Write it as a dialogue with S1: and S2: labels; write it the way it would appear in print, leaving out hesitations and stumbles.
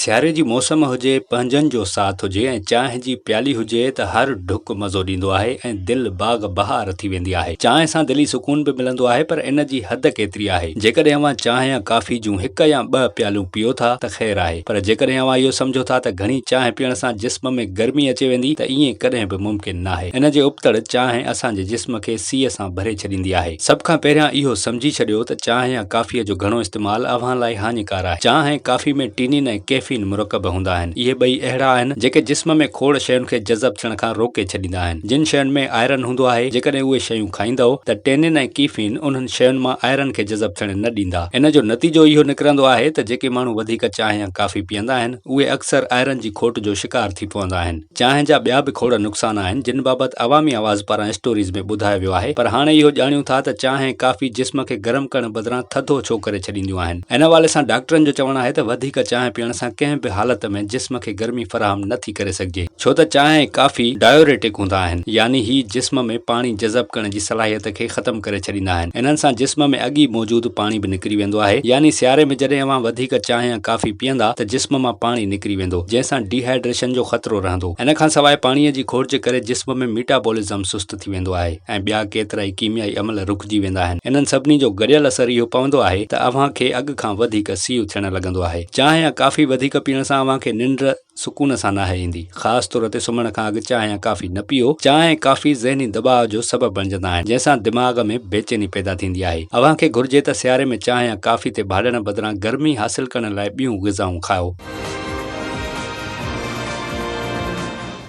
S1: سياري جي موسم هجي، پنهنجن جو ساٿ هجي ۽ چانهه جي پيالي هجي ته هر ڍڪ مزو ڏيندو آهي ۽ دل باغ بهار ٿي ويندي آهي. چانهه سان دلي سڪون به ملندو آهي پر ان جي حد ڪيتري آهي؟ جيڪڏهن اوهان چانهه يا ڪافي جون هڪ يا ٻه پياليون پيئو ٿا ته خير آهي پر جيڪڏهن اوهان اهو سمجهو ٿا ته گهڻي چانهه پيئڻ سان جسم ۾ گرمي اچي ويندي ته ائين ڪڏهن به ممڪن ناهي. ان جي ابتڙ چانهه اسان جي جسم کي سيء سان ڀري ڇڏيندي آهي. سڀ کان پهريان اهو سمجهي ڇڏيو ته چانهه يا ڪافيء جو گهڻو استعمال اوهان لاء هاڃيڪار آهي. چانهه ۽ ڪافي ۾ ٽينين ۽ ڪيفين مرڪب هوندا آهن. اهي ٻئي اهڙا آهن، جيڪي جسم ۾ کوڙ شين کي جذب ٿيڻ کان روڪي ڇڏيندا آهن. جن شين ۾ آئرن هوندو آهي، جيڪڏهن اهي شيون کائيندؤ ته ٽينين ۽ ڪيفين انهن شين مان آئرن کي جذب ٿيڻ نه ڏيندا. ان جو نتيجو اهو نڪرندو آهي ته جيڪي ماڻهو وڌيڪ چانهه يا ڪافي پيئندا آهن، اهي اڪثر آئرن جي کوٽ جو شڪار ٿي پوندا آهن. چانهه جا ٻيا به کوڙ نقصان آهن جن بابت عوامي آواز پاران اسٽوريز ۾ ٻڌايو ويو آهي پر هاڻي اهو ڄاڻيون ٿا ته چانهه ۽ ڪافي جسم کي گرم ڪرڻ بدران ٿڌو ڇو ڪري ڇڏينديون آهن. ان حوالي سان ڊاڪٽرن جو چوڻ آهي ته وڌيڪ چانهه پيئڻ سان ڪنهن به حالت ۾ جسم کي گرمي فراهم نه ٿي ڪري سگهجي ڇو ته چانهه ۽ ڪافي ڊايوريٽڪ هوندا آهن يعني هي جسم ۾ پاڻي جذب ڪرڻ جي صلاحيت کي ختم ڪري ڇڏيندا آهن انهن سان جسم ۾ اڳ ئي موجود پاڻي به نڪري ويندو آهي يعني سياري ۾ جڏهن اوهان وڌيڪ چانهه يا ڪافي پيئندا ته جسم مان پاڻي نڪري ويندو، جنهن سان ڊي هائيڊريشن جو خطرو رهندو. ان کان سواء پاڻيء جي کوٽ جي ڪري جسم ۾ ميٽابولزم سست ٿي ويندو آهي ۽ ٻيا ڪيترائي ڪيميائي عمل رڪجي ويندا آهن. انهن سڀني جو گڏيل اثر اهو پوندو آهي ته اوهان کي اڳ کان وڌيڪ سيء ٿيڻ لڳندو آهي. چانهه يا ڪافي وڌيڪ پيئڻ سان اوهان کي ننڊ سڪون سان ناهي ايندي. خاص طور تي سمهڻ کان اڳ چانهه يا ڪافي نه پيئو. چانهه ۽ ڪافي ذهني دٻاء جو سبب بڻجندا آهن، جنهن سان دماغ ۾ بيچيني پيدا ٿيندي آهي. اوهان کي گهرجي ته سياري ۾ چانهه يا ڪافي تي ڀاڙڻ بدران گرمي حاصل ڪرڻ لاء ٻيون غذائون کائو.